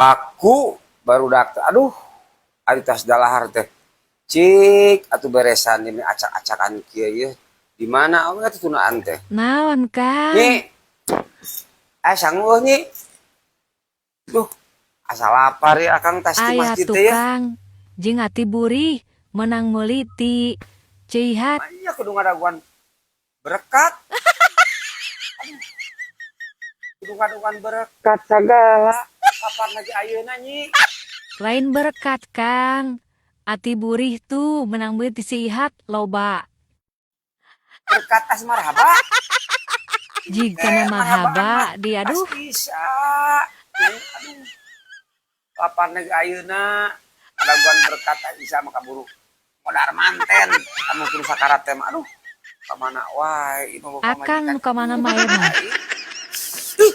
Aku barudak teh, aduh, ari tas dalahar teh. Cik atuh beresan ini acak-acakan kieu yeuh. Di mana we atuh tunaan teh? Naon, Kang? Nyi. Eh, sangu eueuh, Nyi. Duh, asa lapar ya Akang tas di Aya masjid teh ya. Tukang jeung ati burih menang meuli ti Ceu Ihat. Iya, kudu ngadaguan berkat. Aduh. Kudu ngadaguan berkat sagala. Kapan lagi ayeuna, Nyi? Lain berkat, Kang. Ati burih tuh menang meuli ti Ceu Ihat loba. Berkat tas marhaba. Jig kana Eh, marhaba di aduh. Pas bisa. Nyi, aduh. Kapan lagi ayeuna? Ngadaguan berkat tas bisa mah kaburu. Modar manten. Kamu kudu sakarat teh mah. Aduh. Kamana wae ieu mah Akang pamajikan. Nu ka mana mae mah? Ih.